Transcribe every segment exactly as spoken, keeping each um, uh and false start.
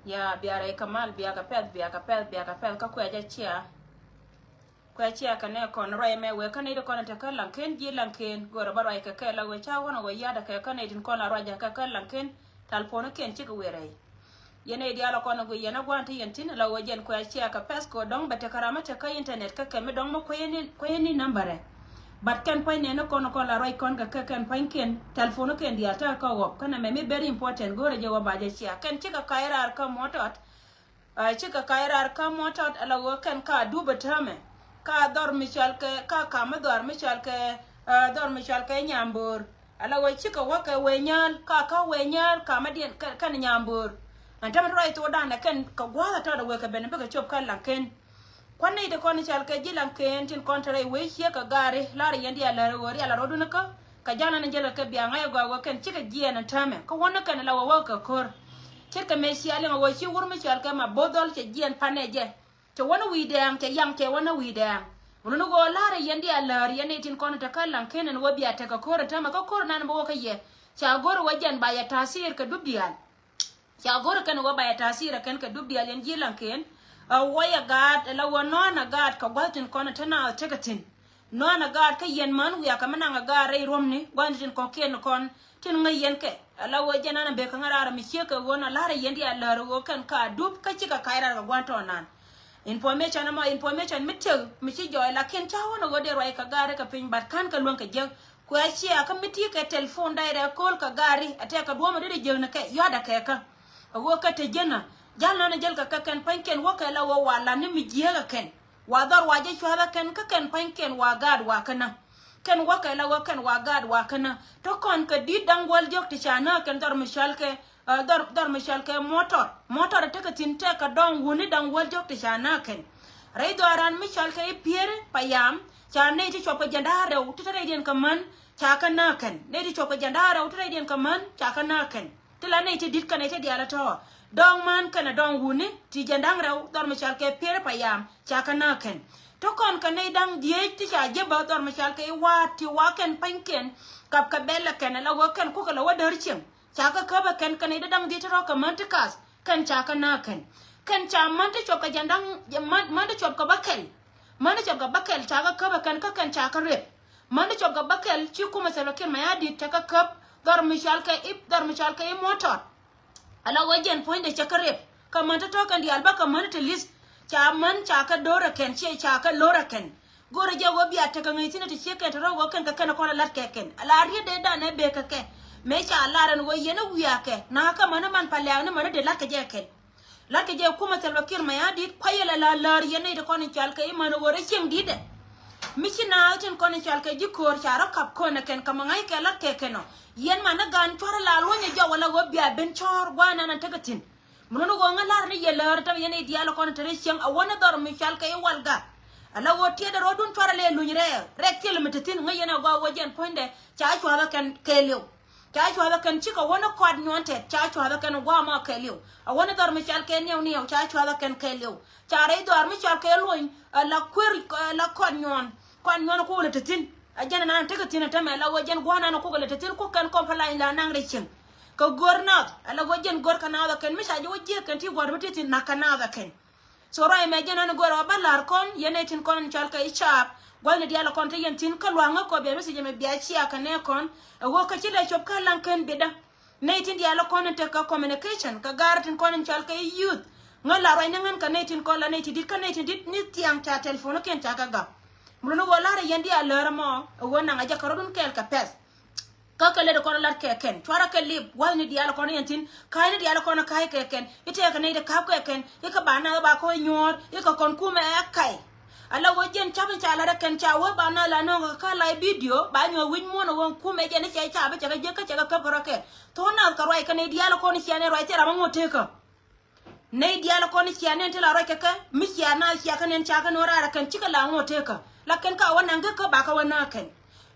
Ya, bia rɛy kɛ mal, bia kɛ pɛth, bia kɛ pɛth, bia kɛ pɛth, kä kuɛ jɛ cia. Kuɛ cia kɛ nɛ kɔn ruac mɛ wee kä nɛy ti kɔn te kä Laŋken, ji̱ Laŋken, go̱rɛ bä ruac kɛ kɛ la wee ca wänɛ wee yadɛ kɛ kä nɛy tin kɔn la ruac kɛ kä Laŋken, tal puɔ̱nikiɛn cikɛ wee rɛy. Yɛn nɛy diaal kɔn wee yɛn a gua̱n ti yɛn tin la wee jɛn kuɛ cia kɛ pɛth kɛ dɔ̱ŋ bɛ te kä ram mi te kä internet kä kɛ mi dɔ̱ŋ mi kuɛ yɛn ni, kuɛ yɛn ni nambärɛ. But kɛn pua̱ny nɛn ni kɔn kɔn la ruac kɔn kɛ kɛ kɛn pua̱nykiɛn, telephone kiɛn diaal tekɛ kä ɣɔp, kɛn ɛmɛ mi very important, go̱rɛ jɛ wä ba jɛ cia. Kɛn cikɛ ka̱c raar kä Mɔtɔt, ɛ, cikɛ ka̱c raar kä Mɔtɔt, ala ɣöö kɛn ka dup ɛ täämɛ. Ka dhɔr mi cɔal kɛ, ka kam mi dhɔr mi cɔal kɛ, ɛ, dhɔr mi cɔal kɛ Nyambor. Ala ɣöö cikɛ wä kɛ Wee Nyääl, ka kä Wee Nyääl, ka mi diɛn kɛ, kɛn Nyambor. Ɛn täämɛ tɔt ruac thokdan ɛ kɛn kɛ gua̱a̱th ɛ tɔt ɛ wee kɛ ben bikɛ cop kä Laŋken. Kuan nɛy ti kɔn i̱ cal kɛ ji̱ Laŋken tin kɔn te rɛy wee ciek kɛ gaari, lar yɛn diaal lär ɣöö rial a rɔ̱dun kä, kɛ ja̱l nan jäl kɛ kɛ bia ŋa̱c ɛ gɔaa ɣöö kɛn cikɛ jiɛɛn ɛn täämɛ. Kä wänä kɛn la wä wä kɛ ko̱r. Ce̱tkɛ mëë cia liŋ ɛ ɣöö ci wur mi cɔal kɛ Maboth Dhɔl cɛ jiɛɛn panɛ jɛ. Cɛ wänä wi̱i̱ dɛɛŋ, cɛ yaŋ cɛ wänä wi̱i̱ dɛɛŋ. Wä luni ɣöö lar yɛn diaal lär yɛn nɛy tin kɔn te kä Laŋken ɛn ɣöö bia tekɛ ko̱r ɛn täämɛ kä ko̱r nan bä wä kä yɛ. Ca go̱r wä jɛn ba yɛ ta̱a̱ thiir kɛ dup diaal. Ca go̱r kɛn wä ba yɛ ta̱a̱ thiir ɛ kɛn kɛ dup diaal yɛn ji̱ Laŋken. Ɛ wä yɛ gaat, ɛ la wä nɔ̱ɔ̱n ɛ gaat kɛ gua̱th tin kɔn ɛ te naath tekɛ thi̱n. Nɔ̱ɔ̱n ɛ gaat kä yɛn män wiaa kɛ mi naŋ ɛ gaat rɛy ruɔ̱mni gua̱th tin kɔ̱kiɛn kɔn tin ŋäc yɛn kɛ. Ɛ la wä jɛn an ɛ bek kä ŋäraar mi ciek kɛ ɣöö nɔ la̱r ɛ yɛn diaal lär ɣöö kɛn ka dup kä cikɛ ka̱c raar kɛ gua̱n tɔ̱ nan. Information ɛmɔ, information mi tëk mi ci jɔɔy, lakin ca wänɛ ɣöö dee ruac kɛ gaat rɛy kɛ piny, but ka̱n kɛ luäŋ kɛ jiäk. Kuɛ cia kä mi ti kɛ telephone direct call kɛ gaari, a tɛk kɛ duɔ̱ɔ̱mɛ dee dee jiäk ni kɛ yɔ̱a̱dɛ kɛ kä. A ɣöö kɛ te jiänä, ja̱l nɔnɛ jäl kɛ kɛ kɛn pua̱nykiɛn wäkɛ la ɣöö wa la̱t ni mi jiääk ɛ kɛn. Wa dhɔr wa jɛ cua̱th ɛ kɛn kä kɛn pua̱nykiɛn wa gaat wa känä. Kɛn wäkɛ la ɣöö kɛn wa gaat wa känä. Te kɔn kɛ di̱t da̱ŋ wäl diɔ̱k ti ca nääk kɛn dhɔr mi cɔal kɛ, ɛ, dhɔr, dhɔr mi cɔal kɛ Mɔtɔr. Mɔtɔr tekɛ thi̱n tɛk kɛ dɔ̱ŋ wuni da̱ŋ wäl diɔ̱k ti ca nääk kɛn. Rɛy dhɔaaran mi cɔal kɛ i̱ Pieri Payam, ca nɛy ti cuɔp kɛ jiɛn da̱ŋ rɛw ti te rɛydiɛn kɛ män, ca kɛ nääk kɛn. Nɛy ti cuɔp kɛ jiɛn da̱ŋ rɛw ti rɛydiɛn kɛ män, ca kɛ nääk kɛn. Ti la nɛy ti di̱t kɛnɛ ti diaal ɛ tɔ̱. Dɔ̱ŋ män kɛnɛ dɔ̱ŋ wuni ti jiɛn da̱ŋ rɛw, dhɔr mi cɔal kɛ Pieri Payam, ca kɛ nääk kɛn. Te kɔn kɛ nɛy da̱ŋ dhieec ti ca jiäp bä, dhɔr mi cɔal kɛ i̱ Wa̱a̱t ti wa kɛn pa̱nykiɛn kap kɛ bɛl ɛ kɛn, ɛ la wä kɛn kukɛ la wä däär cieŋ. Ca kɛ käp ɛ kɛn kɛ nɛy da̱ŋ dhieec ti rɔ̱ kɛ män ti kath, kɛn ca kɛ nääk kɛn. Kɛn ca män ti cuɔp kɛ jiɛn da̱ŋ, män, män ti cuɔp kɛ bäkɛl. Män ti cuɔp kɛ bäkɛl ca kɛ käp ɛ kɛn kä kɛn ca kɛ rep. Män ti cuɔp kɛ bäkɛl ci kumɛ Salva Kiir Mayardit cɛ kɛ käp, dhɔr mi cɔal kɛ i̱, dhɔr mi cɔal kɛ i̱ Mɔtɔr. Ala wä jɛn puɔ̱nydɛ cɛ kä rep. Kä män ti tɔ̱ kɛn diaal bä kä män ti li̱th. Ca män ca kä do̱r ɛ kɛn, ciɛ ca kä lo̱r ɛ kɛn. Go̱rɛ jɛ wä bia tekɛ ŋäc thi̱n ɛ ti ciek kɛn te rɔ̱ wä kɛn kɛ kɛn ɛ kɔn ɛ la̱t kɛ kɛn. Ala riet dee danɛ bek kɛ kɛ. Mëë ca lar ɛn wä yɛn ɛ wiakɛ. Na̱a̱ kä män ɛ man pa lɛ̈ɛ̈k ni män ɛ dee la̱t kɛ jɛ kɛn. La̱t kɛ jɛ kumɛ Salva Kiir Mayardit, kuayɛ la la lär yɛn nɛy ti kɔn in cɔal kɛ i̱ män ɣöö rɛy cieŋ di̱tdɛ. Mi ci naath tin kɔn in cɔal kɛ ji̱ köör ca rɔ kap kön ɛ kɛn, kä mɛ ŋa̱ckɛ la̱t kɛ kɛn ɔ. Yɛn man ni gan cuarɛ la luɔ̱nyɛ jɔk wala ɣöö bia ben cɔɔr gua̱a̱r nan an tekɛ thi̱n. Mi luni ɣöö ŋä la̱r ni yɛ lär tɛmɛ yɛn nɛy diaal kɔn in te rɛy cieŋ a wä ni dhɔr mi cɔal kɛ i̱ Walgak. Ala ɣöö tiɛtdɛ rɔ̱dun cuarɛ lɛ luny rɛɛk, rɛɛk thilɛ mi te thi̱n, ŋäc yɛn a gɔaa ɣöö jɛn puɔ̱nydɛ ca cua̱th ɛ kɛn kɛɛliw. Ca cua̱th ɛ kɛn cikɛ wä ni kɔat nyuɔ̱n tɛt, ca cua̱th ɛ kɛn gua̱a̱ ma kɛɛliw. A wä ni dhɔr mi cɔal kɛ niɛw niɛw, ca cua̱th ɛ kɛn kɛɛliw. Ca rɛy dhɔaar mi cɔal kɛ luony, ɛ la kuer, ɛ la kɔat nyuɔ̱n. Kɔat nyuɔ̱n kukɛ lɛ te thi̱n. A jɛn ɛnan tekɛ thi̱n ɛ tɛmɛ la wä jɛn gua̱a̱r nan kukɛ lɛ te thi̱n, kuk kɛn kɔm pä lany la naŋ rɛy cieŋ. Kɛ go̱r naath, a la wä jɛn go̱r kɛ naath ɛ kɛn, mi ca ji̱ wä jiɛk kɛn ti gua̱r mi te thi̱n, na̱k kɛ naath ɛ kɛn. So ruac mɛ jɛn an go̱r ɛ wä bä la̱r kɔn, yɛn nɛy tin kɔn in cɔal kɛ i̱ caap. Gua̱thni diaal kɔn te yɛn thi̱n kä lua̱ŋä kɔ bia message mɛ bia cia kɛ nɛ kɔn. Ɛ ɣöö kä ci lɛ cop kä Laŋken biɛtdä. Nɛy tin diaal kɔn in tekɛ communication kɛ gaar tin kɔn in cɔal kɛ i̱ youth. Ŋä la ruac ni ŋän kɛ nɛy tin kɔn la nɛy ti di̱t kä nɛy ti di̱t ni thiaŋ ca telephone kiɛn ca kɛ gak. Muluni ɣöö la̱rä yɛn diaal lär ɛmɔ, ɛ ɣöö naŋ a jɛ kärɔ̱dun kɛɛl kɛ pɛth. Kä kɛ lät kɔn lat kɛ kɛn, cuarɛ kɛ lip, wa̱thni diaal kɔn yɛn thi̱n, ka̱a̱cni diaal kɔn ka̱a̱c kɛ kɛn, i̱ tɛɛkɛ nɛy ti ka̱p kɛ kɛn, i̱ kä ba nath ba kɔn i̱ nyuɔ̱ɔ̱r, i̱ kɛ kɔn kumɛ ɛ ka̱y. Ala wä jɛn ca̱p in ca lat ɛ kɛn ca wä ba nath la nɔ̱ɔ̱ŋ kä la̱c bidio, ba nyuɔ̱ɔ̱r wi̱c muɔ̱ɔ̱n ɛ ɣöö kumɛ jɛn i̱ cɛ ca̱p i̱ cɛ kɛ jiäk kä cɛ kɛ käp kärɔ̱ kɛn. Tho̱o̱n nath kɛ ruac kɛ nɛy diaal kɔn i̱ ciɛ nɛy ruac thil ram aŋot tëëkä. Nɛy diaal kɔn cia nɛn ti la ruac kɛ kɛ, mi cia na cia kä nɛn ca kä ni wä raar ɛ kɛn cikɛ la ŋot tëëkä. La kɛn ka wä naŋ kä kä ba kä wä na kɛn.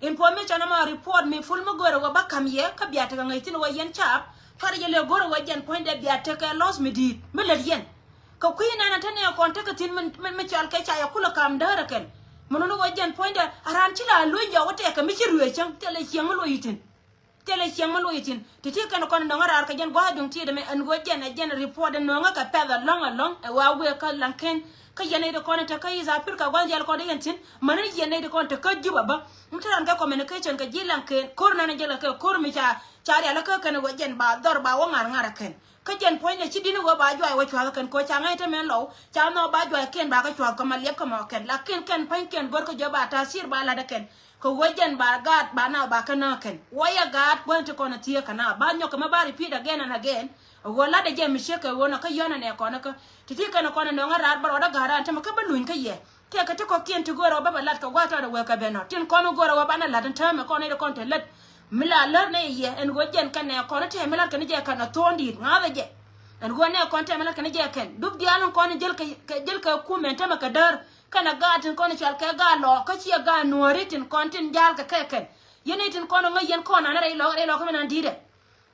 Information ama report mi full mi go̱rɛ wä ba ka̱m yɛ kä bia tekɛ ŋäc thi̱n wä yɛn caap. Cuarɛ jɛ lɛ go̱rɛ wä jɛn puɔ̱nydɛ bia tekɛ loss mi di̱i̱t mi lät yɛn. Kɛ kui̱ nɛn ɛ te nɛ kɔn tekɛ thi̱n mi, mi, mi cɔal kɛ ca yɛ kulɛ ka̱m däär ɛ kɛn. Mi luni wä jɛn puɔ̱nydɛ a raan ci la luny jɔk wä tɛkɛ mi ci ruëë cäŋ thilɛ cieŋ mi luɔc i̱ thi̱n. Thilɛ cieŋ mi loc ithin ti ti kɛn kɔn nɔŋä raar kɛ jɛn gua̱a̱th duŋ ti̱i̱t ɛmɛ ɛn ɣöö jɛn ɛ jɛn report ɛn nööŋä kɛ pɛth ɛlɔ̱ŋ ɛlɔ̱ŋ ɛ wa wëë kä laŋ kɛn. Kä yɛn nɛy ti kɔn in te kä East Africa gua̱a̱th diaal kɔn in thin mäni yɛn nɛy ti kɔn te kä Juba bä. Mi te ran kɛ communication kɛ ji̱ laŋ kɛn ko̱r nan in jɛl kɛ kɛ ko̱r mi ca ca rial kä kɛn ɛ ɣöö jɛn ba dhɔr ba wä ŋa̱r ŋa̱r ɛ kɛn. Kä jɛn puɔ̱nydɛ ci di̱n ɣöö ba juac wä cua̱th ɛ kɛn ko̱ ca ŋäc te mɛn lɔw ca nhɔk ba juac kɛn ba kɛ cua̱th kä ma liɛp kä ma kɛn lakin kɛn pa̱ny kɛn go̱r kä jɔ̱ ba ta̱a̱ thier ba la̱t ɛ kɛn. Kɛ ɣöö jɛn ba gaat ba na ba kä nä kɛn. Wä yɛ gaat gua̱n ti kɔn a thieek kɛ na ba nyɔk kɛ mɛ ba repeat again and again. Ɣöö lat ɛ jɛ mi ciek kɛ ɣöö na kä yɔ̱n anɛ kɔn kä ti ti kɛn kɔn a nɔŋ a raar bä rɔɔdä gaat ran tämɛ kä bä luny kä yɛ. Tɛk kɛ ti kɔ̱kiɛn ti go̱o̱rä wä bä bɛ lat kɛ gua̱a̱th tɔɔdɛ wee kɛ ben ɔ tin kɔn go̱o̱rä wä banɛ lat in täämɛ kɔn nɛy ti kɔn te lät. Mi la lär nɛ yɛ ɛn ɣöö jɛn kɛ nɛ kɔn tɛmɛ lat kɛn jɛ kɛn a thuɔ̱ɔ̱ŋ di̱i̱t ŋa̱thɛ jɛ. Ɛn ɣöö nɛ kɔn tɛmɛ lat kɛn jɛ kɛn dup diaal in kɔn jäl kɛ jäl kɛ kumɛn tämɛ kɛ däär. Kɛnɛ gaat tin kɔn cual kɛ gaat lɔɔk kä ciɛ gaat nuɔ̱ɔ̱ri tin kɔn tin ja̱a̱l kɛ kɛ kɛn. Yɛn nɛy tin kɔn ŋäc yɛn kɔn anɛ rɛy lɔɔk rɛy lɔɔk kä mi nan di̱i̱tɛ.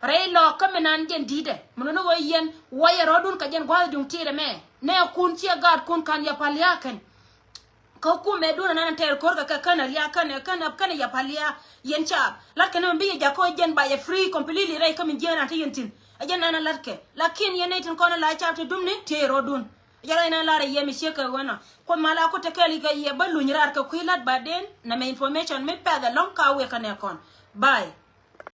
Rɛy lɔɔk kä mi nan jɛn di̱i̱tɛ mi nuni ɣöö yɛn wä yɛ rɔ̱dun kɛ jɛn gua̱a̱th duŋ ti̱i̱tɛ mɛ. Nɛ kun ciɛ gaat kun kan yɛ pal ya̱a̱ kɛn. Kä kumɛ dun anan tɛɛr ko̱r kɛ kɛ känɛ ria̱a̱k känɛ känɛ känɛ yɛ pal ya̱a̱. Yɛn caap lat kɛn mi bi yɛ jakä jɛn ba yɛ free completely rɛy kä mi jiɛn an te yɛn thi̱n. Ɛ jɛn nan a lat kɛ lakin yɛn nɛy tin kɔn la caap ti dumni tiee rɔ̱dun. Jɛ rɛy na lar yɛ mi ciek kɛ ɣöö nɔ kuoth mal a ku te kɛɛl ikɛ yɛ bä luny raar kɛ kui̱ la̱t ba den nɛ mɛ information mi pɛth ɛlɔ̱ŋ ka wëë kɛ nɛ kɔn. Bye.